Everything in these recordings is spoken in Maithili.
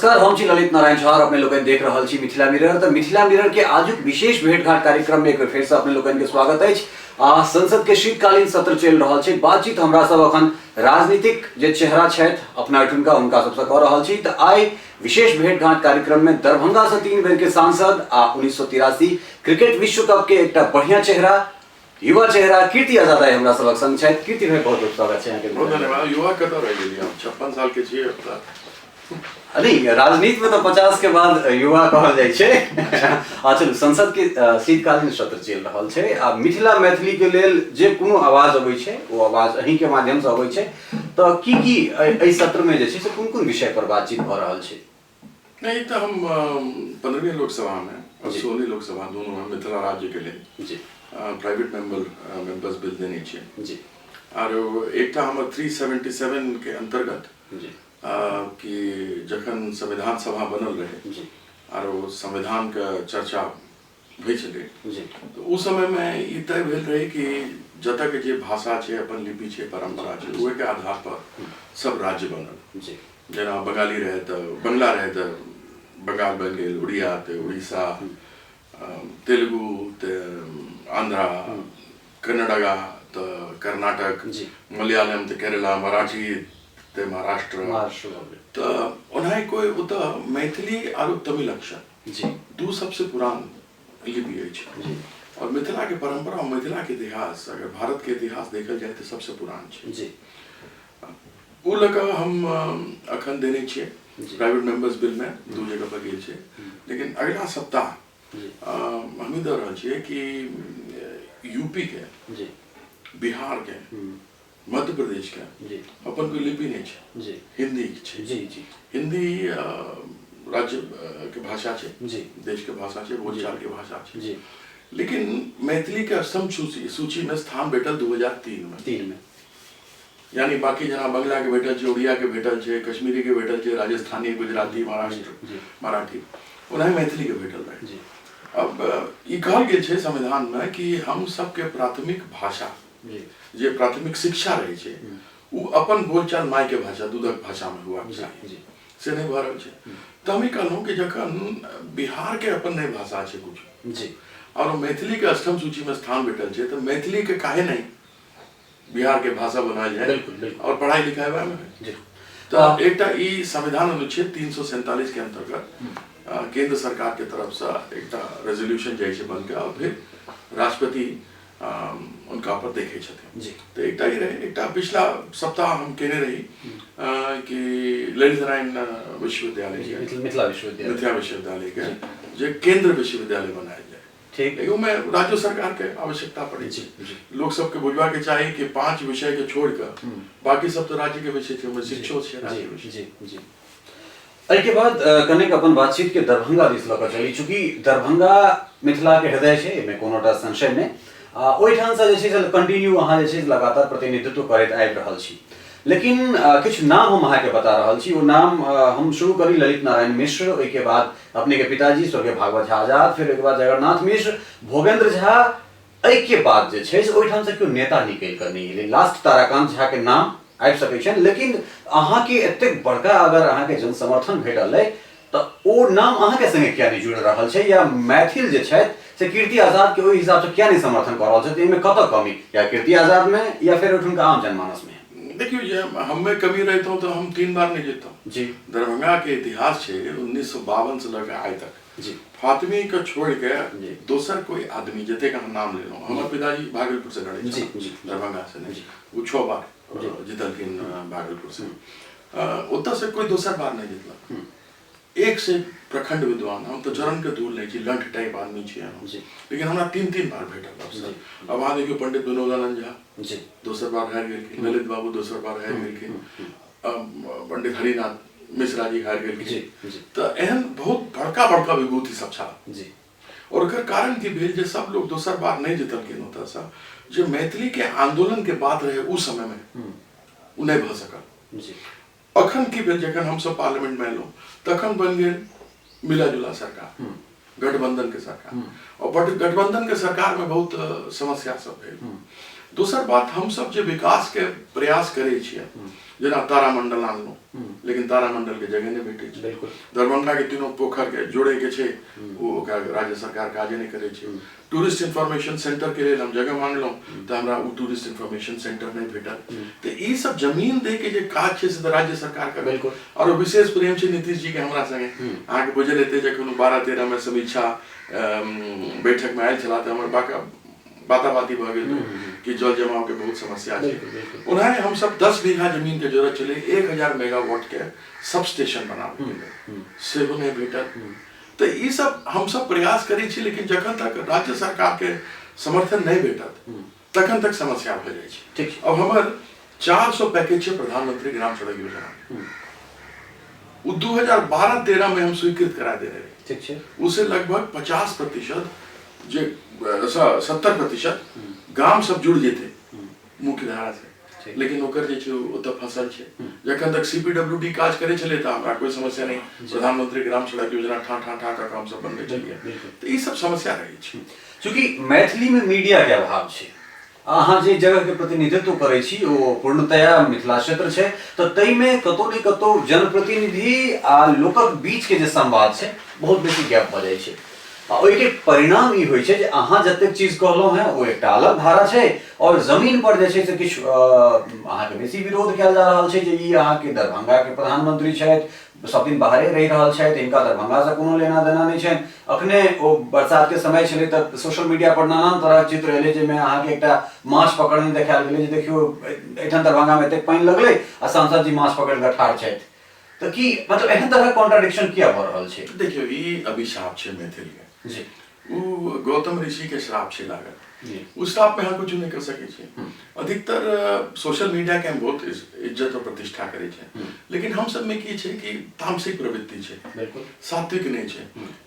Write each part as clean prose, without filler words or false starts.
नमस्कार, हम छी ललित नारायण झा और अपने लोकनि देख रहल छी मिथिला मिरर। तऽ मिथिला मिरर के आजुक विशेष भेंटघाट कार्यक्रम में एक बेर फेर से अपने लोकनि के स्वागत अछि। आ संसद के शीतकालीन सत्र चलि रहल छै। बातचीत हमरा सब अखन राजनीतिक जे चेहरा छथि अपना एठुनका हुनका सबसँ कऽ रहल छी। तऽ आइ विशेष भेंटघाट कार्यक्रम में दरभंगा से 3 बेर के सांसद आ 1983 क्रिकेट विश्व कप के एकटा बढ़िया चेहरा, युवा चेहरा कीर्ति आजाद आइ हमरा सबक संग छथि। कीर्ति भाई, बहुत बहुत स्वागत छै अहाँके। बहुत धन्यवाद। युवा कतऽ रहि गेलियै? हम 56 साल के छियै अब तऽ। नहीं, राजनीति में तो 50 के बाद युवा कहल जाइ छै। आ चलू, संसद के शीतकालीन सत्र चलि रहल छै आ मिथिला मैथिली के लेल जे कोनो आवाज अबै छै ओ आवाज अहीं के माध्यम से अबै छै। तऽ की की एहि सत्र में जे छै से कोन कोन विषय पर बातचीत भऽ रहल छै? नहीं, तऽ हम 15वीं लोकसभा में और 16वीं लोकसभा दोनों में मिथिला राज्य के लेल प्राइवेट मेंबर्स बिल देने छियै। आर एकटा हमर 377 के अंतर्गत कि जखन संविधान सभा बनल रहे आर ओ संविधान के चर्चा होइ छलै तऽ ओ समयमे ई तय भेल रहै कि जतऽ के जे भाषा छै, अपन लिपि छै, परम्परा छै, ओहिके आधार पर सब राज्य बनल। जेना बंगाली रहै तऽ बंगला रहै तऽ बंगाल बनि गेल, उड़िया तऽ उड़ीसा, तेलुगु तऽ आंध्रा, कन्नडगा तऽ कर्नाटक, मलयालम तऽ केरला, मराठी तऽ महाराष्ट्र। तऽ ओनाही कोइ ओतऽ मैथिली आरो तमिल अक्षर दू सबसे पुरान लिपि अछि और मिथिला के परंपरा और मिथिला के इतिहास अगर भारत के इतिहास देखल जाय तऽ सबसे पुरान छै। ओ लऽ कऽ हम अखन देने छियै प्राइवेट मेंबर्स बिल में, 2 जगह पर गेल छै। लेकिन अगला सप्ताह हम ई दऽ रहल छियै कि यूपी के, बिहार के, मध्य प्रदेश के अपन कोई लिपि नहीं छै, हिंदी छै। जी जी हिंदी राज्य के भाषा छै, देश के भाषा छै, बोलचाल के भाषा छै। लेकिन मैथिली के अष्टम सूची में स्थान भेटल 2003 में। 3 में। यानी बाकी जना बंगला के भेटल छै, उड़िया के भेटल छै, कश्मीरी के भेटल छै, राजस्थानी, गुजराती, महाराष्ट्र, मराठी, ओनाही मैथिली के भेटल रहे। अब ई कहल गेल छै संविधान में कि हम सबके प्राथमिक भाषा जे प्राथमिक शिक्षा रहे छै ओ अपन बोलचाल माय के भाषा, दूधक भाषा में हुआ चाही, से नहीं भऽ रहल छै। तऽ हम ई कहलहुँ कि जखन बिहार के अपन नहीं भाषा छै कुछ और मैथिली के अष्टम सूची में स्थान भेटल छै तऽ मैथिली के काहे नहीं बिहार के भाषा बनायल जाय और पढ़ाई लिखाई वएह में। तऽ एकटा ई संविधान अनुच्छेद 347 के अंतर्गत केंद्र सरकार के तरफ से एकटा रेजोल्यूशन जाइ छै बनके और फिर राष्ट्रपति उनका पर देखै छथिन। तऽ एकटा ई रहै। एकटा पिछला सप्ताह हम केने रही कि ललित नारायण विश्वविद्यालय, मिथिला विश्वविद्यालय, मिथिला विश्वविद्यालय के जे केंद्र विश्वविद्यालय बनायल जाय। लेकिन ओहिमे राज्य सरकार के आवश्यकता पड़ै छै। लोक सबके बुझबा के चाही कि 5 विषय के छोड़ कऽ बाकी सब तऽ राज्य के विषय छै, ओहिमे शिक्षो छै राज्य विषय। जी जी एहिके बाद कनेक अपन बातचीत के दरभंगा दिस लऽ कऽ चली। चूँकि दरभंगा मिथिला के हृदय छै, एहिमे कोनोटा संशय नहि। आ ओहिठामसँ जे छै से कंटिन्यू अहाँ जे छै से लगातार प्रतिनिधित्व करैत आबि रहल छी। लेकिन किछु नाम हम अहाँके बता रहल छी, ओ नाम हम शुरू करी ललित नारायण मिश्र, ओहिके बाद अपने के पिताजी स्वर्गीय भागवत झा आजाद, फिर ओहिके बाद जगन्नाथ मिश्र, भोगेंद्र झा। एहिके बाद जे छै से ओहिठामसँ केओ नेता निकलि कऽ नहि एलै। लास्ट ताराकांत झा के नाम आबि सकै छनि। लेकिन अहाँके एतेक बड़का अगर अहाँके जनसमर्थन भेटल अइ तऽ ओ नाम अहाँके संगे किया नहि जुड़ि रहल छै, या मैथिल जे छथि से कीर्ति आजाद के ओहि हिसाबसँ किया नहि समर्थन कऽ रहल छथि? एहिमे कतऽ कमी, या कीर्ति आजाद में या फेर ओहिठुनका आम जनमानस में? देखियौ, जे हमे कमी रहितहुँ तऽ हम 3 बार नहि जीतहुँ। दरभंगा के इतिहास छै 1952 से लऽ के आइ तक फातमी के छोड़ के दोसर कोई आदमी जतेक अहाँ नाम लेलहुँ, हमर पिताजी भागलपुर से लड़े दरभंगा से नहीं, ओ 6 बार जीतलखिन भागलपुर से, ओतऽ से कोई दोसर बार नहीं जीतलक। एक से प्रखंड विद्वान, हम तऽ चरण के धूल नहीं छी, लंठ टाइप आदमी छी हम, लेकिन हमरा 3-3 बार भेटल अवसर। अब अहाँ देखियौ पंडित विनोदानंद झा दोसर बार हारि गेलखिन, ललित बाबू दोसर बार हारि गेलखिन, पंडित हरिनाथ मिश्रा जी हारि गेलखिन। तऽ एहन बहुत बड़का बड़का विभूति सब छल। और ओकर कारण की भेल जे सब लोग दोसर बार नहीं जीतलखिन ओतऽसँ, जे मैथिली के आंदोलन के बात रहे उस समय में ओ नहीं भऽ सकल। अखन की भेल, जखन हमसब पार्लियामेंट में एलहुँ तखन बनि गेल मिला जुला सरकार, गठबंधन के सरकार। और बट गठबंधन के सरकार में बहुत समस्या सब भेल। दोसर बात, हमसब जे विकास के प्रयास करै छियै, जेना तारामंडल आनलहुँ, लेकिन तारामंडल के जगह नहि भेटै छै। दरभंगा के तीनों पोखर के जोड़े के छै, ओ ओकरा राज्य सरकार काजे नहि करै छै। टूरिस्ट इन्फॉर्मेशन सेंटर के लेल हम जगह मांगलहुँ तऽ हमरा ओ टूरिस्ट इन्फॉर्मेशन सेंटर नहि भेटल। तऽ ई सब जमीन दै के जे काज छै से तऽ राज्य सरकार करत। आओर विशेष प्रेम छै नीतीश जी के हमरा संगे। अहाँके बुझल हेतै जखन ओ 12-13 मे समीक्षा बैठक मे आयल छलाह तऽ हमर बाका बाताबाती भऽ गेल कि जल जमाव के बहुत समस्या छै। ओनाहे हमसब 10 बीघा जमीन के जरूरत छलै 1000 मेगावाट के सब स्टेशन बनाबे के लेल, सेहो नहि भेटल। तऽ ई सब हमसब प्रयास करै छी, लेकिन जखन तक राज्य सरकार के समर्थन नहि भेटत तखन तक समस्या भऽ जाइ छै। ठीक। अब हमर 400 पैकेज छै प्रधानमंत्री ग्राम सड़क योजना, ओ 2012-13 में हम स्वीकृत करा देने रही। ठीक छै। उसे लगभग 50% जे 70% गाम सब जुड़ जेते मुख्य धारा से, लेकिन ओकर जे छै ओतऽ फसल छै। जखन तक सीपीडब्ल्यूडी काज करै छलै तऽ हमरा कोई समस्या नहि, प्रधानमंत्री ग्राम सड़क योजना ठा ठा ठा कऽ हम सब बनबै छलियै। तऽ ई सब समस्या रहै छै। चूँकि मैथिली में मीडिया के अभाव छै, अहाँ जे जगह के प्रतिनिधित्व करै छी ओ पूर्णतया मिथिला क्षेत्र छै, तऽ ताहिमे कतौ ने कतौ जनप्रतिनिधि आ लोकक बीच के जे संवाद छै बहुत बेसी गैप भऽ जाइ छै। आ ओहिके परिणाम ई होइ छै जे अहाँ जतेक चीज कहलहुँ हेँ ओ एकटा अलग धारा छै, और जमीन पर जे छै से किछु अहाँके बेसी विरोध कयल जा रहल छै जे ई अहाँके दरभंगाके प्रधानमंत्री छथि, सब दिन बाहरे रहि रहल छथि, हिनका दरभंगासँ कोनो लेना देना नहि छनि। अखने ओ बरसातके समय छलै तऽ सोशल मीडिया पर नानान तरहक चित्र एलै जाहिमे अहाँके एकटा माछ पकड़ने देखायल गेलै जे देखियौ एहिठाम दरभंगामे एतेक पानि लगलै आ सांसद जी माछ पकड़ि कऽ ठाढ़ छथि। तऽ की मतलब एहन तरहक कॉन्ट्राडिक्शन किया भऽ रहल छै? देखियौ, ई अभिशाप छै मैथिल के। जी। ओ गौतम ऋषि के श्राप छै लागल। ओ श्राप में अहाँ कुछ नहीं कर सकै छी। अधिकतर सोशल मीडिया के हम बहुत इज्जत और प्रतिष्ठा करै छै, लेकिन हम सब में की छै कि तामसिक प्रवृत्ति छै, सात्विक नहीं छै।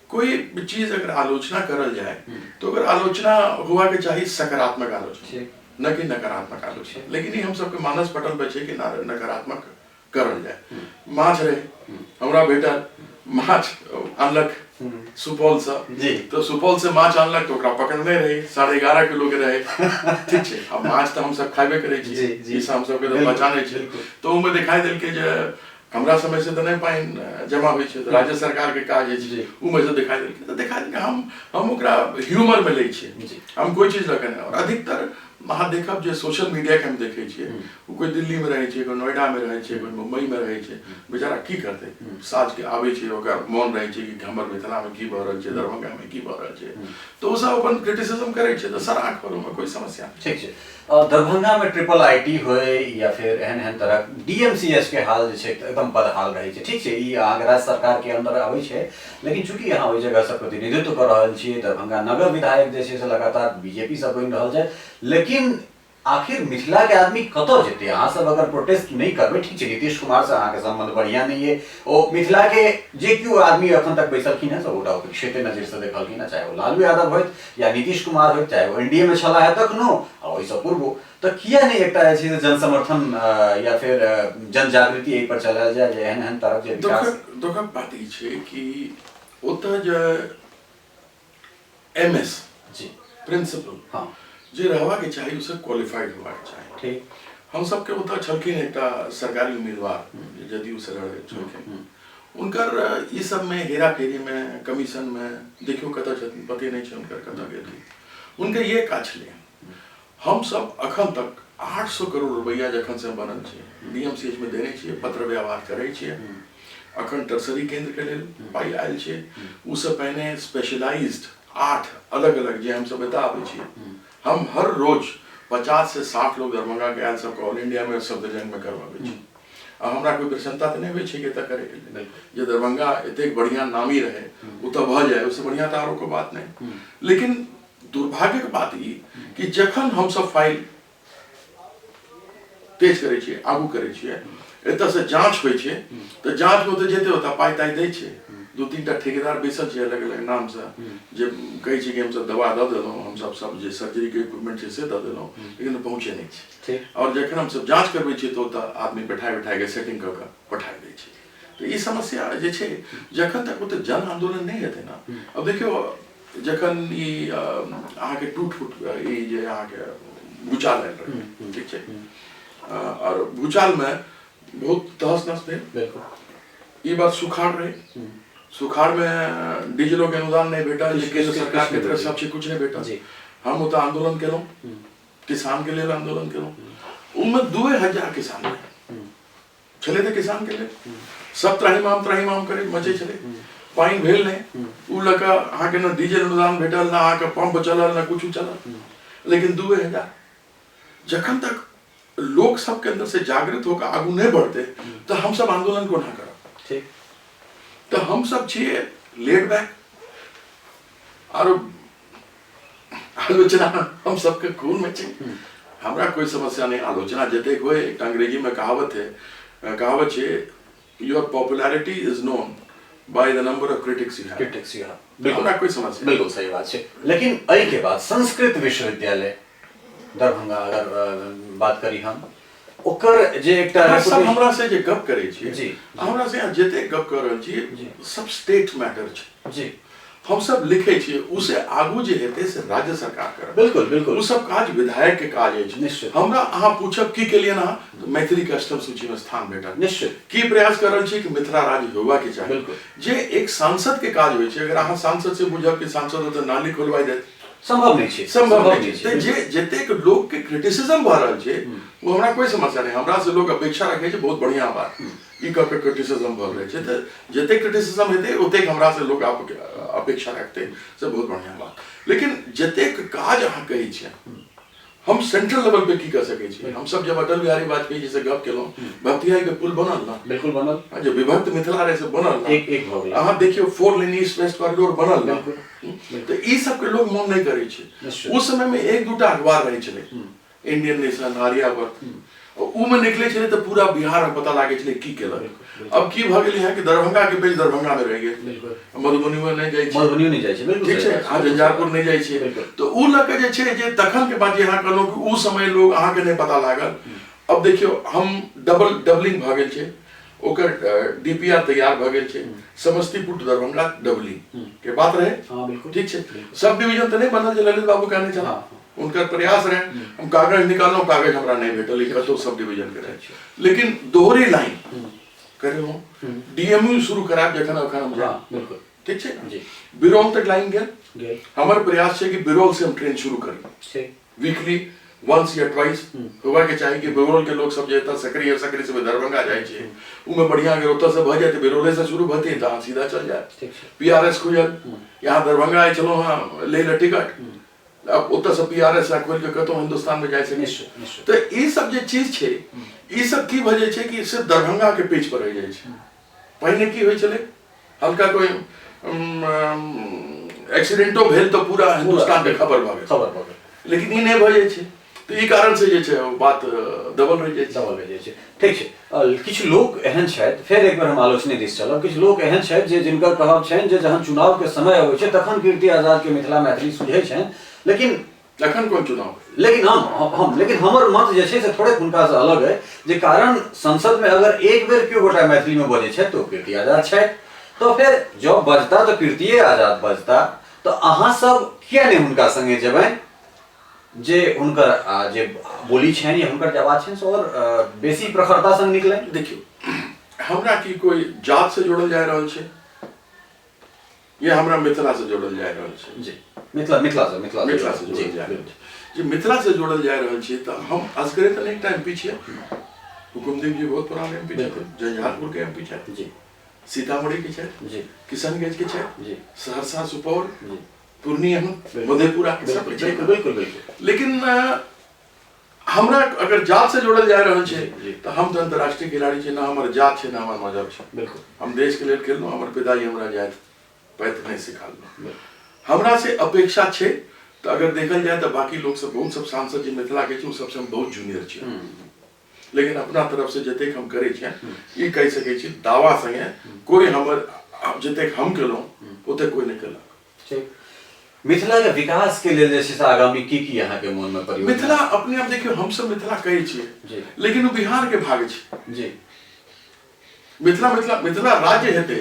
कोई चीज अगर आलोचना करल जाए तो अगर आलोचना हुआ के चाही सकारात्मक आलोचना, न कि नकारात्मक आलोचना। लेकिन ये हम सबके मानस पटल पे छै कि नकारात्मक करल जाए। माछ रहे, हमरा भेटल माछ आनलक सुपौल से, तो सुपौल से माछ आनलक तो ओकरा पकड़ने रही, 11.5 किलो के रहे। ठीक छै, अब माछ तो हम सब खाबे करै छी, ई सब हम सबके तऽ पहचानै छै। तो ओहिमे देखाई देलकै जे हमरा समय से तऽ नहि पानि जमा होइ छै, राज्य सरकार के काज अछि, ओहिमे से देखाई देलकै तऽ देखाई देलकै। हम ओकरा ह्यूमर में लै छियै, हम कोइ चीज लऽ कऽ नहि। और अधिकतर अहाँ देखब जे सोशल मीडिया के हम देखै छियै, ओ कोइ दिल्ली में रहै छै, कोइ नोएडा में रहै छै, कोइ मुम्बई में रहै छै, बेचारा की करतै? साँझ के आबै छै, ओकर मोन रहै छै कि हमर मिथिला में की भऽ रहल छै, दरभंगा में की भऽ रहल छै, तऽ ओ सब अपन क्रिटिसिज्म करै छै, तऽ सर आँख पर ओहिमे कोइ समस्या नहि। ठीक छै। दरभंगा में ट्रिपल I T होय या फिर एहन एहन तरहक डीएमसीएच के हाल जे छै एकदम बदहाल रहै छै। ठीक छै, ई अहाँके राज्य सरकार के अंदर आबै छै, लेकिन चूँकि अहाँ ओहि जगह से प्रतिनिधित्व कऽ रहल छियै, दरभंगा नगर विधायक जे छै से लगातार बीजेपी से बनि रहल छै, लेकिन आखिर मिथिला के आदमी कतऽ जेतै? अहाँ सब अगर प्रोटेस्ट नहि करबै, ठीक छै, नीतीश कुमार से अहाँके संबंध बढ़िया नहीं है, ओ मिथिला के जे केओ आदमी अखन तक बैसलखिन हेँ सबगोटा उपेक्षित नजर से देखलखिन हेँ, चाहे ओ लालू यादव होथि या नीतीश कुमार होथि, चाहे ओ एनडीए में छलाह हे तखनो आ ओहिसँ पूर्वो, तऽ किया नहि एकटा जे छै से जनसमर्थन या फिर जनजागृति एहि पर चलायल जाय जे एहन एहन तरहक जे विकास। दुखक बात ई छै कि ओतऽ जे एमएस जी प्रिंसिपल हाँ जे रहबाके चाही ओ सब क्वालिफाइड होबाके चाही। ठीक। हम सबके ओतऽ छलखिन एकटा सरकारी उम्मीदवार जे जदयू से लड़ै छलखिन, हुनकर ई सब में हेरा फेरी में कमीशन में देखियौ कतऽ छथिन, पते नहि छै हुनकर कतऽ गेलखिन। हुनकर ये काज छलै। हम सब अखन तक 800 करोड़ रुपैआ जखन से बनल छै डीएमसीएच में देने छियै, पत्र व्यवहार करै छियै। अखन टर्सरी केंद्र के लेल पाइ आयल छै, उससे पहिने स्पेशलाइज्ड 8 अलग अलग जे हम सब एतऽ आबै छियै, हम हर रोज 50 से 60 लोग दरभंगा के आयल सबके ऑल इंडिया में सफदरजंग में करवाबै छी। आ हमरा कोई प्रसन्नता तऽ नहि होइ छै कि एतऽ करैके लेल, जे दरभंगा एतेक बढ़िया नामी रहे ओतऽ भऽ जाय, उससे बढ़िया तऽ आरो कोई बात नहि। लेकिन दुर्भाग्यक बात ई कि जखन हमसब फाइल तेज करै छियै, आगू करै छियै, एतऽ से जांच होइ छै तऽ जांच मे तऽ जेतै ओतऽ पाइ ताइ दै छै, 2-3 टा ठेकेदार बैसल छै अलग अलग नाम से, जे कहै छै कि हमसब दवा दऽ देलहुँ, हमसब सब जे सर्जरी के इक्विपमेंट छै से दऽ देलहुँ, लेकिन पहुँचे नहि छै। और जखन हमसब जांच करबै छियै तऽ ओतऽ आदमी बैठाय बैठाय के सेटिंग कऽ कऽ पठाय दै छै। तऽ ई समस्या जे छै जखन तक ओतऽ जन आन्दोलन नहि हेतै ने। अब देखियौ जखन ई अहाँके टूट फूट ई जे अहाँके भूचाल आयल रहै, ठीक छै। आओर भूचालमे बहुत तहस नहस भेल। बिल्कुल। ई बार सुखाड़ रहै, सुखाड़मे डीजलोके अनुदान नहि भेटल, जे केंद्र सरकारके तरफ सब छै, किछु नहि भेटल। हम ओतऽ आंदोलन केलहुँ, किसानके लेल आंदोलन केलहुँ। ओहिमे 2000 किसान रहै छलै, तऽ किसानके लेल सब त्राहिमाम त्राहिमाम करै मचै छलै। पानि भेल नहि, ओ लऽ कऽ अहाँके ने डीजल अनुदान भेटल, ने अहाँके पंप चलल, ने किछु चलल, लेकिन 2000। जखन तक लोक सबके अंदर से जागृत होकर आगू नहीं बढ़ते तो हम सब आंदोलन कोना करब। ठीक। तो हम सब छियै लेट बैक, आरो आलोचना हम सबके खून में छै। हमरा कोई समस्या नहीं, आलोचना जतेक होय। एक अंग्रेजी में कहावत है, कहावत छै, your popularity is known by the number of critics you have. Critics you have. बिल्कुल। हमरा कोई समस्या नहीं। बिल्कुल सही बात छै। लेकिन एहि के बाद संस्कृत विश्वविद्यालय दरभंगा अगर बात करी हम, ओकर जे एकटा अहाँ सब reputation- हमरा से जे गप करै छियै, जी। हमरा से अहाँ जतेक गप कऽ रहल छियै, जी। सब स्टेट मैटर छै। जी। हम सब लिखै छियै, उ से आगू जे हेतै से राज्य सरकार करत। बिल्कुल, बिल्कुल। उ सब काज विधायक के काज अछि। निश्चित। हमरा अहाँ पूछब की केलियै अहाँ, तऽ मैथिली के अष्टम सूची में स्थान भेटल। निश्चित। की प्रयास कर रहल छी कि मिथिला राज्य होबा के चाही। बिल्कुल। जे एक सांसद के काज होइ छै, अगर अहाँ सांसद से बुझब कि सांसद ओतऽ नाली खोलवाइ देत, संभव नहीं छै। संभव नहीं छै। तऽ जे जतेक लोक के क्रिटिसिज्म भऽ रहल छै, ओ हमरा कोई समस्या नहीं। हमरा से लोग अपेक्षा रखै छै बहुत बढ़िया बात, ई कह के क्रिटिसिज्म भऽ रहल छै, तऽ जतेक क्रिटिसिज्म हेतै ओतेक हमरा से लोग अपेक्षा रखतै, से बहुत बढ़िया बात। लेकिन जतेक काज अहाँ कहै छियै, हम सेंट्रल लेवल पे की कऽ सकै छी? हम सब जब अटल बिहारी वाजपेयी जी से गप केलहुँ, भक्तियाई के पुल बनल ना? बिल्कुल बनल। हाँ, जे विभक्त मिथिला रहे से बनल ना? एक एक भऽ गेल। अहाँ देखियौ 4 लेन ईस्ट वेस्ट कॉरिडोर बनल ना? बिल्कुल। तऽ ई सबके लोग मोन नहि करै छै। निश्चित। उस समय में एक दूटा अखबार रहै छलै, इंडियन नेशन, आर्यावर्त, उ में निकले छलै तऽ पूरा बिहार में पता लागै छलै की केलक। अब की भऽ गेलै यहाँ कि दरभंगा के पेज दरभंगा में रहि गेल, बिल्कुल। मधुबनी में नहि जाइ छै, मधुबनियो नहि जाइ छै। बिल्कुल ठीक सही छै, बात। अहाँ झंझारपुर नहि जाइ छै। बिल्कुल। तऽ उ लऽ के जे छै, जे तखन के बात जे अहाँ कहलहुँ कि उ समय लोग अहाँके नहि पता लागल। अब देखियौ हम डबलिंग भऽ गेल छै, ओकर डीपीआर तैयार भऽ गेल छै, समस्तीपुर टू दरभंगा डबलिंग के बात रहे। हाँ, बिल्कुल। ठीक छै, सब डिवीजन तऽ नहि बनल जे ललित बाबू कहने छलाह, हाँ। उनकर प्रयास रहे। हम कागज निकाललहुँ, कागज हमरा नहि भेटल, ई कतहु सब डिवीजन के रहे। लेकिन दोहरी लाइन करेलहुँ, डीएमयू शुरू करायब जखन अखन हम जायब। हाँ, बिल्कुल। ठीक छै ने? जी। बिरौल तक लाइन गेल। गेल। हमर प्रयास छै कि बिरौल से हम ट्रेन शुरू करी। ठीक। वीकली वंस या ट्वाइस होबा के चाही कि बिरौल के लोग सब जे एतऽ सकरी है, सकरी से दरभंगा जाइ छै, उमे बढ़िया अगर ओतऽ से भऽ जाय तऽ बिरौले से शुरू भतै तऽ अहाँ सीधा चल जायब। ठीक छै। पीआरएस खुजल, यहाँ दरभंगा आयल छलहुँ हँ लै लए टिकट, अब ओतऽ से पीआरएस खोलि के कतहु हिन्दुस्तान में जाइ सकै। निश्चित, निश्चित। तऽ ई सब जे चीज छै, ई सब की भऽ जाइ छै कि सिर्फ दरभंगा के पेज पर रहि जाइ छै। पहिने की होइ छलै, हल्का कोई एक्सीडेंटो भेल तऽ पूरा हिन्दुस्तान के खबर भऽ गेल। खबर भऽ गेल। लेकिन ई नहि भऽ जाइ छै, तऽ ई कारण से जे छै ओ बात दबल रहि जाइ छै। दबल रहि जाइ छै। ठीक छै। किछु लोक एहन छथि, फेर एक बेर हम आलोचने दिस चलब, किछु लोक एहन छथि जे जिनकर कहब छनि जे जहन चुनाव के समय अबै छै तखन कीर्ति आजाद के मिथिला मैथिली सुझै छनि, लेकिन तखन कोन चुनाव? लेकिन हम लेकिन हमर मत जे छै से थोड़े हुनका से अलग है, जे कारण संसद में अगर एक बेर केओ गोटा मैथिली में बजै छथि तो कीर्ति आजाद छथि, तो फेर जब बजता तो कीर्तिए आजाद बजता, तो अहाँ सब किया नहि हुनका संगे जेबनि जे हुनकर जे बोली छनि या हुनकर जे आवाज छनि से और बेसी प्रखरता संग निकलनि? देखियौ, हमरा की कोई जात से जोड़ल जा रहल छै या हमरा मिथिला से जोड़ल जा रहल छै? जी, मिथिला, मिथिला से, मिथिला से मिथिला से जोड़ल जा रहल छै। जे मिथिला से जोड़ल जा रहल छै तऽ हम असगरे तऽ नहि एकटा एमपी छियै, हुकुमदेव जी बहुत पुरान एमपी छथिन, झंझारपुर के एमपी छथि, जी। सीतामढ़ी के छथि, जी। किशनगंज के छथि, जी। सहरसा, सुपौल, जी। पूर्णिया, मधेपुरा के सब बिल्कुल, छै। बिल्कुल, बिल्कुल, बिल्कुल। लेकिन हमरा अगर जात से जोड़ल जा रहल छै जी, जी। तऽ हम तऽ अंतर्राष्ट्रीय खिलाड़ी छी, ना हमर जात छै ना हमर मजहब छै। बिल्कुल। हम देश के लेल खेललहुँ, हमर पिताजी हमरा जात पाति नहि सिखालहुँ। बिल्कुल। हमरा से अपेक्षा छै तऽ अगर देखल जाय तऽ बाकी लोग सब बहुत सब सांसद जे मिथिला के छै ओ सबसे हम बहुत जूनियर छियै, लेकिन अपना तरफ से जतेक हम करै छियै ई कहि सकै छी दावा संगे कोई हमर जतेक हम केलहुँ ओतेक कोई नहि केलक। ठीक। मिथिला के विकास के लेल जे छै से आगामी की की अहाँ के मन में परियोजना? मिथिला अपने आप देखियौ, हम सब मिथिला कहै छियै, जी। लेकिन ओ बिहार के भाग छै। जी। मिथिला, मिथिला, मिथिला राज्य हेतै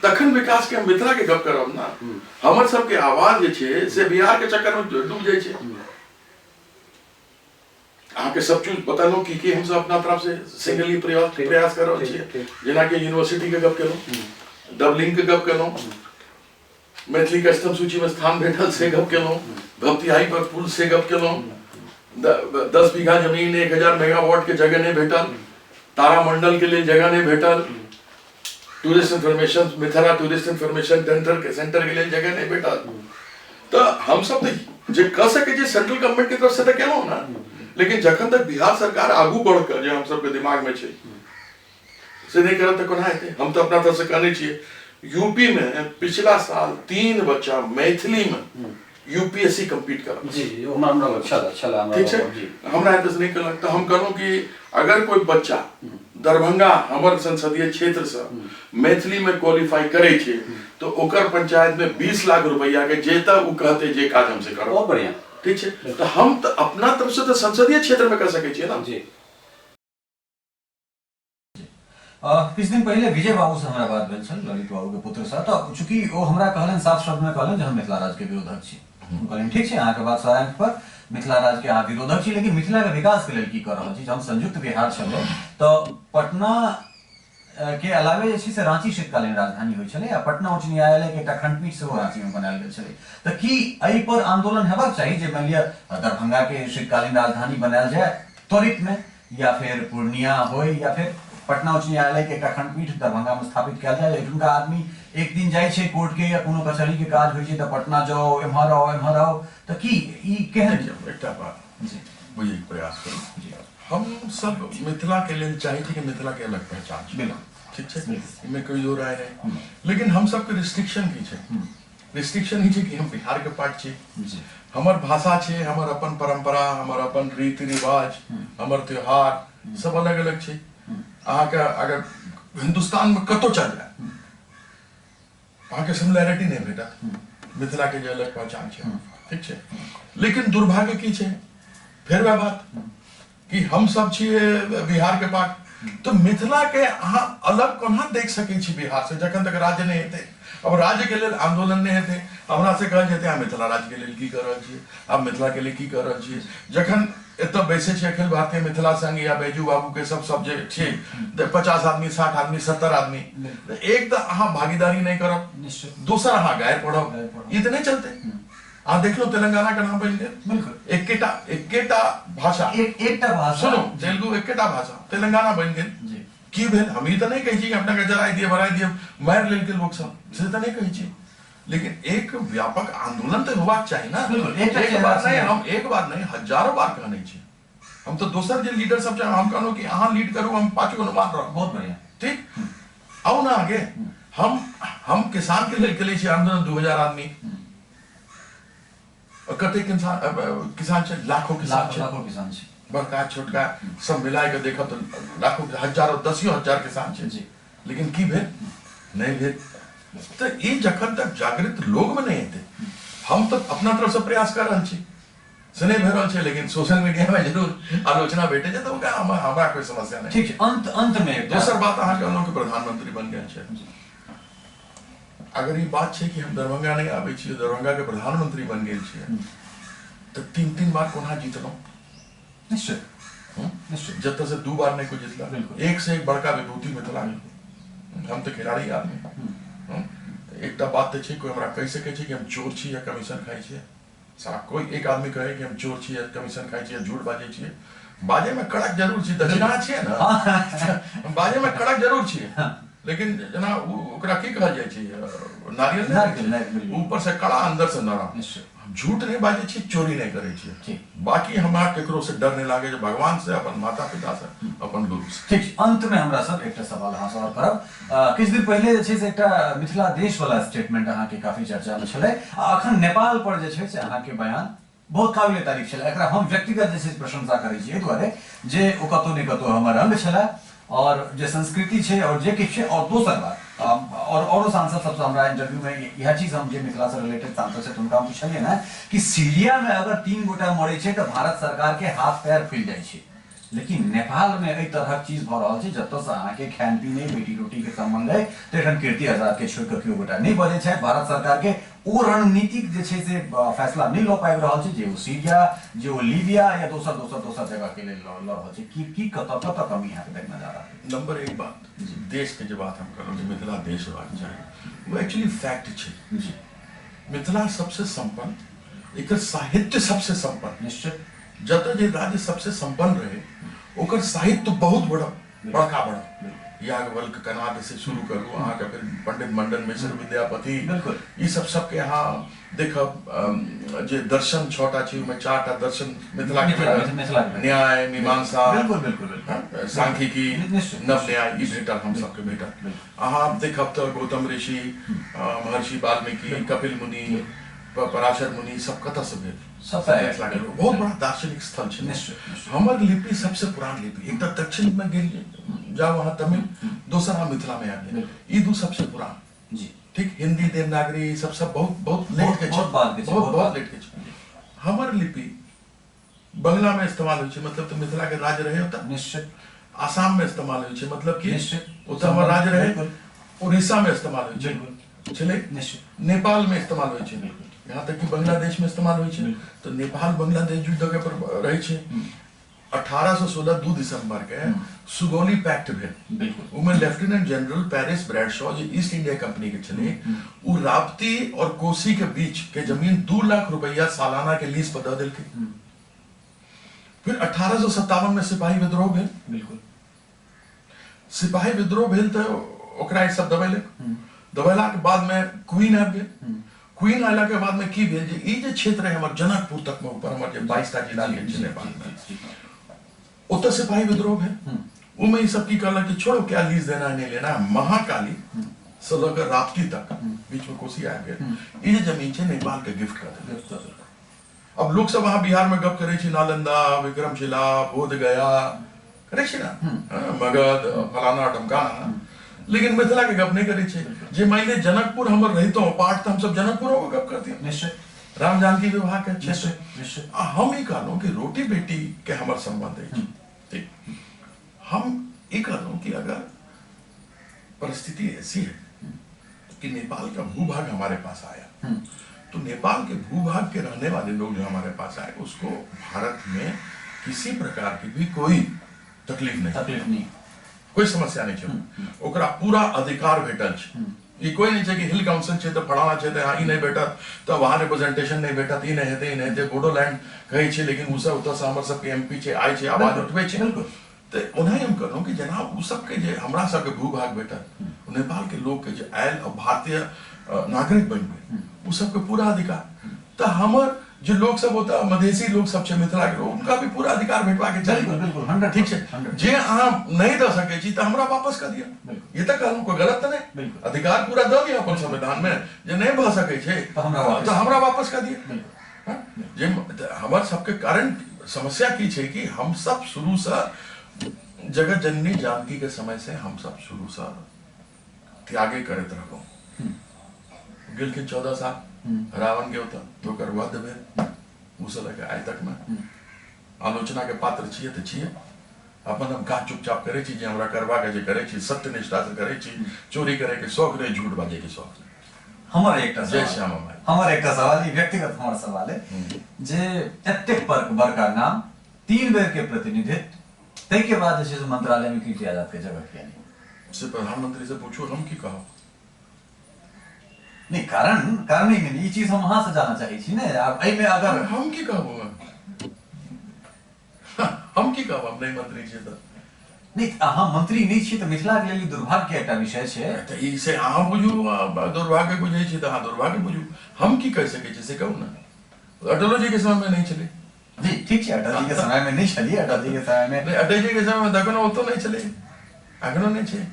तखन विकास के हम मिथिला के गप करब ना। हमर सबके आवाज जे छै से बिहार के चक्कर में डूब जाइ छै। अहाँके सब चीज बतेलहुँ की की हमसब अपना तरफ से सिंगली प्रयास प्रयास कर रहल छियै। जेनाकि यूनिवर्सिटी के गप केलहुँ, डबलिंग के गप केलहुँ, मैथिली के अष्टम सूची में स्थान भेटल से गप केलहुँ, भपटियाही पर पुल से गप केलहुँ, 10 बीघा जमीन 1000 मेगावाट के जगह नहीं भेटल, तारामंडल के लिए जगह नहीं भेटल, tourist information Mithila tourist information centre के लिए जगह नहीं भेटल। तो हम सब तो जे कह सके जे सेंट्रल गवर्नमेंट के तरफ से तो केलहुँ ना, लेकिन जखन तक बिहार सरकार आगू बढ़ के जे हम सबके दिमाग में छै से नहीं करत तो कोना हेतै। हम तो अपना तरफ से कहने छियै यूपी में पिछला साल 3 बच्चा मैथिली में यूपीएससी कम्पीट करल। जी जी, हमरा छल छल ठीक छै, हमरा एतऽ से नहीं कहलक। तो हम कहलहुँ कि अगर कोई बच्चा दरभंगा हमर संसदीय क्षेत्र से मैथिली में क्वालिफाई करे छै तो ओकर पंचायत में 20 लाख रुपया के जेता उ कहते जे काज हमसे करब। बहुत बढ़िया, ठीक छै। तो हम तो अपना तरफ से तो संसदीय क्षेत्र में कर सकै छियै ना। जी। किछु दिन पहिले विजय बाबू से हमरा बात भेल छल, ललित बाबू के पुत्र से। तो चूंकि ओ हमरा कहलनि, साफ शब्द में कहलनि जे हम मिथिला राज्य के विरोधक छी। हम कहलनि ठीक छै, अहाँके बात सारांश पर मिथिला राज्य के अहाँ विरोधक छी, लेकिन मिथिला के विकास के लेल की कर रहल छी। जब संयुक्त बिहार छलै तो पटना के अलावे जे छै से रांची शीतकालीन राजधानी होइ छलै आ पटना उच्च न्यायालय के एकटा खंडपीठ सेहो रांची में बनायल गेल छलै। तऽ की एहि पर आंदोलन हेबाक चाही जे मानि लिअ दरभंगा के शीतकालीन राजधानी बनायल जाय त्वरित में, या फिर पूर्णिया होय, या फिर पटना उच्च न्यायालय के एकटा खंडपीठ दरभंगा में स्थापित कयल जाय। एहिठुनका आदमी एक दिन जाइ छै कोर्ट के या कोनो कचहरी के काज होइ छै तऽ पटना जाओ, एम्हर आओ, एम्हर आओ, तऽ की ई केहन? एकटा बात बुझैके प्रयास करू, हम सब मिथिला के लेल चाहे छी कि मिथिला के अलग पहचान छै, ठीक छै, एहिमे कोई दो राय नहीं। लेकिन हम सबके रिस्ट्रिक्शन की छै? रिस्ट्रिक्शन ही छै कि हम बिहार के पार्ट छी, हमर भाषा छै, हमर अपन परंपरा, हमर अपन रीति रिवाज, हमर त्योहार सब अलग अलग छै। अहाँके अगर हिंदुस्तान में कतौ चल जाए अहाँके सिमिलैरिटी नहीं भेटत मिथिला के जे अलग पहचान छै, ठीक छै। लेकिन दुर्भाग्य की छै, फेर वएह बात कि हम सब छियै बिहार के पार्ट, तो मिथिला के अहाँ अलग कोना देख सकै छी बिहार से जखन तक राज्य नहीं हेतै। अब राज्य के लेल आंदोलन नहीं हेतै, हमरा से कहल जेतै अहाँ मिथिला राज्य के लेल की कर रहल छियै, आप मिथिला के लेल की कर रहल छियै। जखन एतऽ बैसै छै अखिल भारतीय मिथिला संघ या बैजू बाबू के सब सब जे छै 50 आदमी, 60 आदमी, 70 आदमी, एक तऽ अहाँ भागीदारी नहीं करब, दोसर अहाँ गारि पढ़ब, ई तऽ नहीं चलते। अहाँ देखलो तेलंगाना के नाम बनि गेल, बिल्कुल एकेटा एकेटा भाषा, एकटा भाषा, सुनो तेलुगु एकेटा भाषा तेलंगाना बनि गेल। की भेल? हम ई तऽ नहीं कहै छी कि अपना के जराय दिए भराय दिए मारि लेलकै लोक सब, से तऽ नहीं कहै छी, लेकिन एक व्यापक आंदोलन तऽ होबाक चाही ना। एक बार नहीं, हम एक बार नहीं हजारों बार कहने छी। हम तो दोसर जे लीडर सब छै हम कहलहुँ कि अहाँ लीड करू, हम पाछू हनुमान रहब। बहुत बढ़िया, ठीक, आउ ना आगे। हम किसान के लेल केले छी आंदोलन 2000 आदमी, और कतेक किसान छै, लाखों किसान छै, लाखों किसान छै, बड़का छोटका सब मिलाय के देखब तऽ लाखों हजारों दसियों हजार किसान छै। लेकिन की भेल? नहीं भेल। तऽ ई जखन तक जागृत लोग में नहीं हेतै, हम तऽ अपना तरफ से प्रयास कर रहल छी से नहीं भए रहल छै, लेकिन सोशल मीडिया में जरूर आलोचना भेटै छै, तऽ ओकरा हमरा कोई समस्या नहीं। ठीक छै, अंत में दोसर बात अहाँ कहलहुँ कि प्रधानमंत्री बन गेल छै। अगर ई बात छै कि हम दरभंगा नहीं आबै छियै, दरभंगा के प्रधानमंत्री बन गेल छियै, तऽ 3-3 बार कोना जीतलहुँ? निश्चित, निश्चित। जतऽ से 2 बार नहीं कोई जीतला, एक से एक बड़का विभूति मिथिला, हम तऽ खिलाड़ी आदमी। एकटा बात तऽ छै, कोई हमरा कहि सकै छै कि हम चोर छी या कमीशन खाइ छियै? साला कोई एक आदमी कहे कि हम चोर छी या कमीशन खाइ छियै, झूठ बाजै छियै, बाजै में कड़क जरूर छी, दक्षिणा छियै ना, बाजै में कड़क जरूर छियै, लेकिन जेना ओकरा की कहल जाइ छै, नारियल नहीं, ऊपर से कड़ा अंदर से नरम। झूठ नहीं बाजै छियै, चोरी नहीं करै छियै, बाकी हमरा केकरो से डर नहीं लागे छै, भगवान से, अपन माता पिता से, अपन गुरु से। ठीक, अंत में हमरा सब एकटा सवाल अहाँ से और करब। किछु दिन पहिले जे छै से एकटा मिथिला देश वाला स्टेटमेंट अहाँके काफी चर्चा में छलै, आ अखन नेपाल पर जे छै से अहाँके बयान बहुत काबिले तारीफ छलै। एकरा हम व्यक्तिगत जे छै से प्रशंसा करै छी एहि दुआरे जे ओ कतौ ने कतौ हमर अंग छलै और जे संस्कृति छै और जे किछु छै। और दोसर बात, और औरो सांसद सबसँ हमरा इंटरव्यू में इएह चीज हम जे मिथिला से रिलेटेड सांसद छै हुनका हम पुछलियै ने कि सीरिया में अगर 3 गोटा मरै छै तऽ भारत सरकार के हाथ पैर फूलि जाइ छै, लेकिन नेपाल में एहि तरहक चीज भऽ रहल छै जतऽ से अहाँके खान पीन अइ, बेटी रोटी के संबंध अइ, तऽ एखन कीर्ति आजाद के छोड़ि कऽ केओ गोटा नहि बजै छथि। भारत सरकार के ओ रणनीतिक जे छै से फैसला नहि लऽ पाबि रहल छै, जे ओ सीरिया, जे ओ लीबिया या दोसर दोसर दोसर जगह के लेल लऽ रहल छै। की की कतऽ कतऽ कमी अहाँके देखना जा रहल है? नंबर एक बात, देश के जे बात हम कहलहुँ जे मिथिला देश होबाक चाही, वो एक्चुअली फैक्ट छै। जी। मिथिला सबसे संपन्न, एकर साहित्य सबसे संपन्न। निश्चित। जतऽ जे राज्य सबसे संपन्न रहे ओकर साहित्य बहुत बड़ा बड़का बड़ा, याज्ञवल्क्य कनाद से शुरू करू अहाँके, फिर पंडित मंडन मिश्र, विद्यापति, बिल्कुल, ई सब सबके अहाँ देखब जे दर्शन 6टा छै, ओहिमे 4टा दर्शन मिथिला के, न्याय, मीमांसा, बिल्कुल बिल्कुल, सांख्यिकी, नव न्याय, ई भेटल हम सबके भेटल। अहाँ देखब तऽ गौतम ऋषि, महर्षि वाल्मीकि, कपिल मुनि, पराशर मुनि, सब कतऽ से भेल? मिथिला के बहुत बड़ा दार्शनिक स्थल छै। हमर लिपि सबसे पुरान लिपि, एक तऽ दक्षिण में गेल जाउ अहाँ तमिल, दोसर अहाँ मिथिला में आबि गेल, ई दू सबसे पुरान। जी। ठीक, हिंदी, देवनागरी सब सब बहुत बहुत लेट के छै, बहुत बहुत लेट के छै। हमर लिपि बंगला में इस्तेमाल होइ छै, मतलब तऽ मिथिला के राज्य रहे ओतऽ। निश्चित। आसाम में इस्तेमाल होइ छै, मतलब कि निश्चित ओतऽ हमर राज्य रहे। उड़ीसा में इस्तेमाल होइ छै, छलै। निश्चित। नेपाल में इस्तेमाल होइ छै, यहाँ तक कि बांग्लादेश में इस्तेमाल होइ छै। तो नेपाल बांग्लादेश दू जगह पर रहै छै। 1816 2 दिसंबर के सुगौली पैक्ट भेल, ओहिमे लेफ्टिनेंट जनरल पेरिस ब्रैडशॉ जे ईस्ट इंडिया कंपनी के छलै, उ राप्ती और कोसी के बीच के जमीन 2 लाख रुपया सालाना के लीज पर दऽ देलकै। फिर 1857 में सिपाही विद्रोह भेल। बिल्कुल। सिपाही विद्रोह भेल तऽ ओकरा ई सब दबेलक, दबेला के बाद में क्वीन आबि गेल। क्वीन आयला के बाद में की भेल जे ई जे क्षेत्र है हमर जनकपुर तक में ऊपर हमर जे 22टा जिला के छै नेपाल में, ओतऽ सिपाही विद्रोह भेल। ओहिमे ई सब की कहलक कि छोड़ो, क्या लीज देना है नहीं लेना, महाकाली से लऽ कऽ राप्ती तक बीच में कोसी आबि गेल, ई जे जमीन छै नेपाल के गिफ्ट कर देलक। अब लोग सब अहाँ बिहार में गप करै छी नालंदा, विक्रमशिला, बोध गया करै छी ना, मगध, फलाना ढमकाना, लेकिन मिथिला के गप नहीं करै छै। जे मान ले जनकपुर हमर रहितो पाठ तऽ हमसब जनकपुरो के गप करतियै। निश्चित। राम जानकी विवाह के क्षेत्र। निश्चित। आ हम ई कहलहुँ कि रोटी बेटी के हमर संबंध अछि। ठीक, हम ई कहलहुँ कि अगर परिस्थिति ऐसी है कि नेपाल का भूभाग हमारे पास आया, तो नेपाल के भूभाग के रहने वाले लोग जो हमारे पास आए उसको भारत में किसी प्रकार की भी कोई तकलीफ नहीं, तकलीफ नहीं, कोई समस्या नहीं छै, ओकरा पूरा अधिकार भेटल छै। ई कोई नहीं छै कि हिल काउंसिल छै तऽ फलाना छै तऽ ई नहीं भेटत, तऽ वहाँ रिप्रेजेंटेशन नहीं भेटत, ई नहीं हेतै, ई नहीं हेतै। बोडोलैंड कहै छै, लेकिन ओ सब ओतऽ से हमर सबके एमपी छै, आइ छै, आवाज उठबै छै। तऽ ओनाही हम कहलहुँ कि जेना ओ सबके जे हमरा सबके भूभाग भेटल, नेपाल के लोग के जे आयल और भारतीय नागरिक बनि गेल, ओ सबके पूरा अधिकार। तऽ हमर जे लोग सब होता मधेसी लोग सब छै, मिथिला के लोग, उनका भी पूरा अधिकार भेटवा के चाही। बिल्कुल, 100%। ठीक छै, जे अहाँ नहीं दऽ सकै छी तऽ हमरा वापस कऽ दिअ। ये तऽ कहलहुँ, कोई गलत तऽ नहीं, अधिकार पूरा दऽ दिअ अपन संविधान में, जे नहीं भऽ सकै छै तऽ हमरा वापस कऽ दिअ। जे हमर सबके कारण समस्या की छै कि हम सब शुरू से जगत जननी जानकी के समय से हम सब शुरू से त्यागे करैत रहलहुँ। गेलखिन 14 साल रावण के ओतऽ, तो ओकर वध भेल, ओ लऽ कऽ आइ तक में आलोचना के पात्र छियै तऽ छियै। अपन हम काज चुपचाप करै छी, जे हमरा करबाक जे करै छी, सत्य निष्ठा से करै छी, चोरी करे के शौक नहीं, झूठ बाजे के शौक नहीं। हमर एकटा जय श्यामा माई। हमर एकटा सवाल, ई व्यक्तिगत हमर सवाल है जे एतेक बड़का नाम, 3 बेर के प्रतिनिधित्व, ताहि के बाद जे छै से मंत्रालय में कीर्ति आजाद के जगह किया नहीं? से प्रधानमंत्री से पूछू, हम की कहब? नहीं, कारण कारण नहीं, ई चीज हम अहाँ से जानना चाहै छी ने। आब एहिमे अगर हम की कहब, हम की कहब, हम नहीं मंत्री छियै तऽ। नहीं, अहाँ मंत्री नहीं छी तऽ मिथिला के लेल दुर्भाग्य एकटा विषय छै। तऽ ई से अहाँ बुझू, दुर्भाग्य बुझै छी तऽ अहाँ दुर्भाग्य बुझू, हम की कहि सकै छी से कहू ने। अटलो जी के समय में नहीं छलै। जी ठीक छै, अटल जी के समय में नहीं छलियै, अटल जी के समय में नहीं, अटल जी के समय में तखनो ओतो नहीं छलै, अखनो नहीं छै।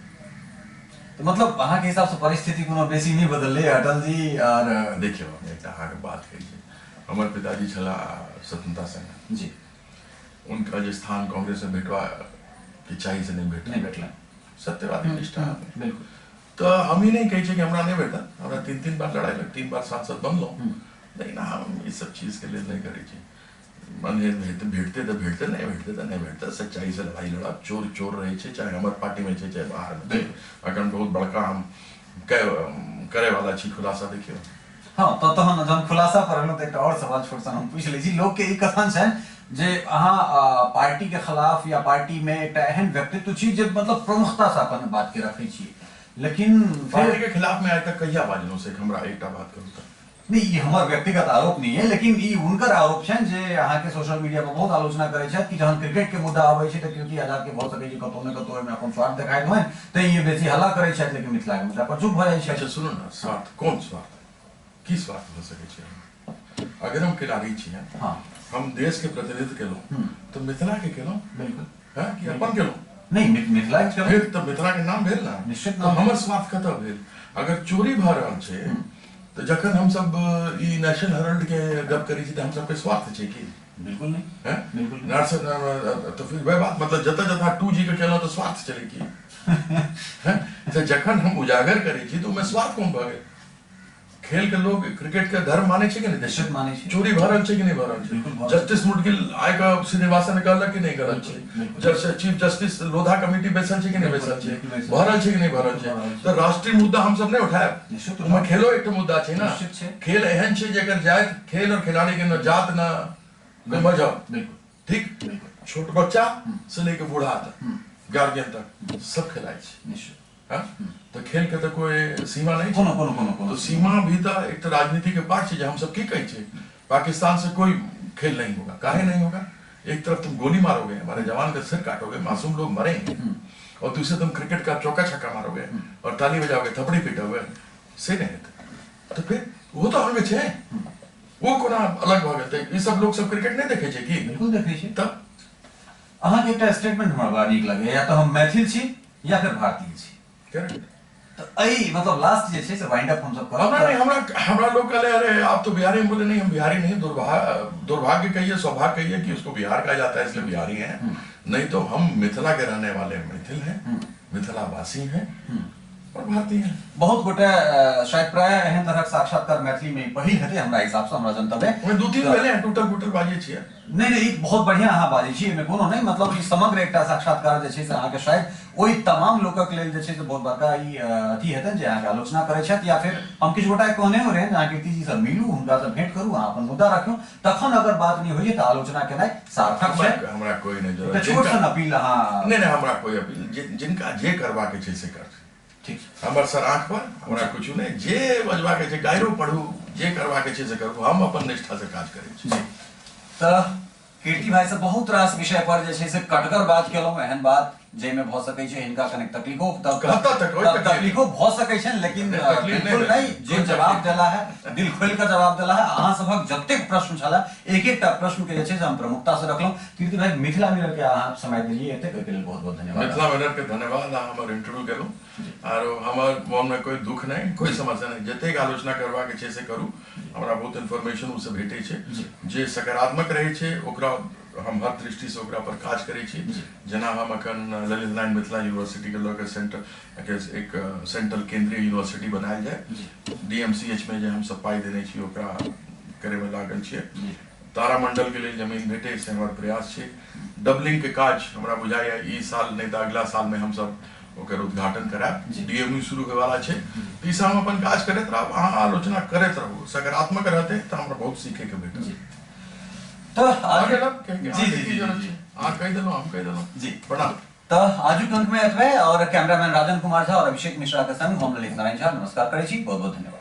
तो मतलब अहाँ के हिसाब से परिस्थिति कोनो बेसी नहीं बदललै अटल जी? और देखियौ, एकटा अहाँके बात कहै छी, हमर पिताजी छलाह स्वतंत्रता सेनानी। जी। उनका जे स्थान कांग्रेस में भेटवा के चाही से नहीं भेटल। नहीं भेटल। सत्यवादी निष्ठा। बिल्कुल। तो हम ही नहीं कहै छियै कि हमरा नहीं भेटल, हमरा 3-3 बार लड़ाई लग, 3 बार सांसद बनलहुँ, लेकिन हम ई सब चीज के लेल नहीं करै छी। मन भेटते तऽ भेटते, नहीं भेटते तऽ नहीं भेटते। सच्चाई से लड़ाई लड़ब, चोर चोर रहै छै, चाहे हमर पार्टी में छै चाहे बाहर में छै। अखन बहुत बड़का हम करे वाला छी खुलासा, देखियौ। हाँ, तो तहन जहन खुलासा पर एलहुँ तऽ एकटा आओर सवाल छोट सन हम पूछि लै छी। लोकके ई कथन छनि जे अहाँ पार्टी के खिलाफ या पार्टी में एकटा एहन व्यक्तित्व छी जे मतलब प्रमुखता से अपन बात के रखै छी, लेकिन पार्टी के खिलाफ में आइ तक कहिया बाजलहुँ से हमरा एकटा बात कहू तऽ। नहीं, ई हमर व्यक्तिगत आरोप नहीं है, लेकिन ई हुनकर आरोप छनि जे अहाँके सोशल मीडिया पर बहुत आलोचना करै छथि कि जहन क्रिकेट के मुद्दा आबै छै तऽ कीर्ति आजाद के भऽ सकै छै कतहु ने कतहु ओहिमे अपन स्वार्थ देखाइत होइन, तऽ ई बेसी हल्ला करै छथि, लेकिन मिथिला के मुद्दा पर चुप भऽ जाइ छथि। अच्छा सुनू ने, स्वार्थ कोन स्वार्थ, की स्वार्थ भऽ सकै छै? अगर हम खिलाड़ी छियै, हाँ, हम देश के प्रतिनिधित्व केलहुँ तऽ मिथिला के केलहुँ, बिल्कुल, है कि अपन केलहुँ? नहीं, मिथिला के केलहुँ। फिर तऽ मिथिला के नाम भेल ना, निश्चित। तऽ हमर स्वार्थ कतऽ भेल? अगर चोरी भऽ रहल छै तऽ जखन हमसब ई नेशनल हेराल्ड के गप करै छी तऽ हमसबके स्वार्थ छै की? बिल्कुल नहीं, है बिल्कुल। तो फिर वह बात, मतलब जतऽ जतऽ 2G के केलहुँ तऽ स्वार्थ चलै की? तऽ जखन हम उजागर करै छी तऽ ओहिमे स्वार्थ कोन भऽ गेल? खेल के लोग क्रिकेट के धर्म मानै छै कि नहि? निश्चित मानै छै। चोरी भऽ रहल छै कि नहि भऽ रहल छै? जस्टिस मुदगिल आइ कऽ श्रीनिवासन कहलक कि नहि कहल छै? चीफ जस्टिस लोधा कमेटी बैसल छै कि नहि बैसल छै? भऽ रहल छै कि नहि भऽ रहल छै? तऽ राष्ट्रीय मुद्दा हमसब नहि उठायब? ओहिमे खेलो एकटा मुद्दा छै ना। खेल एहन छै जेकर जाति, खेल और खिलाड़ी के न जात न मजहब, ठीक, छोट बच्चा से लेके बूढ़ा तक, गार्जियन तक सब खेलाइ छै। तो खेल के तो कोई सीमा नहीं, कोनो कोनो कोनो तो सीमा भी तो एक तो राजनीति के पार्ट छै जे हम सब की कहै छै पाकिस्तान से कोई खेल नहीं होगा। काहे नहीं होगा? एक तरफ तुम गोली मारोगे, हमारे जवान का सिर काटोगे, मासूम लोग मरेंगे, और दूसरे तुम क्रिकेट का चौका छक्का मारोगे और ताली बजाओगे, थपड़ी पीटोगे, से नहीं हेतै। तो फिर वो तो अंग छै, वो कोना अलग भऽ गेल? ई सब लोग सब क्रिकेट नहीं देखै छै की? बिल्कुल देखै छै। तब अहाँके एकटा स्टेटमेंट हमरा बड़ा नीक लगैया, या तऽ हम मैथिल छी या फिर भारतीय छी। करेक्ट। तो एहि मतलब लास्ट जे छै से वाइंड अप हमसब करब। हमरा नहीं, हमरा हमरा लोग कहले अरे आप तो बिहारी हैं, बोले नहीं हम बिहारी नहीं, दुर्भाग्य कहिए सौभाग्य कहिए कि उसको बिहार कहा जाता है इसलिए बिहारी हैं, नहीं तो हम मिथिला के रहने वाले मैथिल हैं, मिथिलावासी हैं और भारतीय हैं। बहुत गोटे शायद प्राय एहन तरहक साक्षात्कार मैथिली में पहिल हेतै हमरा हिसाब से, हमरा जनतब है। ओहिमे 2-3 भेलै हैं, टूटल फूटल बाजै छियै। नहीं नहीं, ई बहुत बढ़िया अहाँ बाजै छी, एहिमे कोनो नहि, मतलब ई समग्र एकटा साक्षात्कार जे छै से अहाँके शायद ओहि तमाम लोकक लेल जे छै से बहुत बड़का ई अथी हेतनि जे अहाँके आलोचना करै छथि, या फिर हम किछु गोटा कहने हो रहनि जे अहाँ कीर्ति जी से मिलू, हुनकासँ भेंट करू, अहाँ अपन मुद्दा राखू, तखन अगर बात नहि होइए तऽ आलोचना केनाइ सार्थक छै। हमरा कोई नहि जरूरत। छोट सन अपील अहाँ। नहीं नहीं, हमरा कोई अपील, जिनका जे करबाके छै से कर। ठीक। हमर सर आँख पर, हमरा कुछ नहीं, जे बजबाके छै गायरो पढ़ू, जे करबाके छै से करू, हम अपन निष्ठा से काज करै छी। तऽ कीर्ति भाई से बहुत रास विषय पर जे छै से कटगर बात केलहुँ, एहन बात जाहिमे भऽ सकै छै हिनका कनेक तकलीफो तकलीफो भऽ सकै छनि, लेकिन बिल्कुल नहि, जे जवाब देला है दिल खोलि कऽ जवाब देला है। अहाँ सभक जतेक प्रश्न छलै एक एकटा प्रश्न के जे छै से हम प्रमुखता से रखलहुँ। कीर्ति भाई, मिथिला मिरर के अहाँ समय देलियै एतेक, ओहिके लेल बहुत बहुत धन्यवाद। मिथिला मिरर के धन्यवाद, अहाँ हमर इंटरव्यू केलहुँ, आरो हमर मन में कोई दुख नहीं, कोई समस्या नहीं, जतेक आलोचना करबाके छै से करू, हमरा बहुत इन्फॉर्मेशन ओहिसँ भेटै छै जे सकारात्मक रहै छै, ओकरा हम हर दृष्टि से ओकरा पर काज करै छी। जेना हम अखन ललित नारायण मिथिला यूनिवर्सिटी के लऽ के सेंटर एक सेंट्रल केंद्रीय यूनिवर्सिटी बनायल जाय, DMCH में जे हमसब पाइ देने छी ओकरा करे में लागल छियै। तारामंडल के लेल जमीन भेटे से हमर प्रयास छै। डबलिंग के काज हमरा बुझाइए ई साल नहीं तऽ अगला साल में हमसब ओकर उद्घाटन करायब। DMU शुरू होयवाला छै। ई सब हम अपन काज करैत रहब, अहाँ आलोचना करैत रहू, सकारात्मक रहतै तऽ हमरा बहुत सीखे के भेटत। तो जी जी अहाँ कहि देलहुँ, हम कहि देलहुँ जी, प्रणाम। तो आजुक अंक में एतबे, और कैमरामैन राजन कुमार झा और अभिषेक मिश्रा के संग हम ललित नारायण झा नमस्कार करै छी, बहुत बहुत धन्यवाद।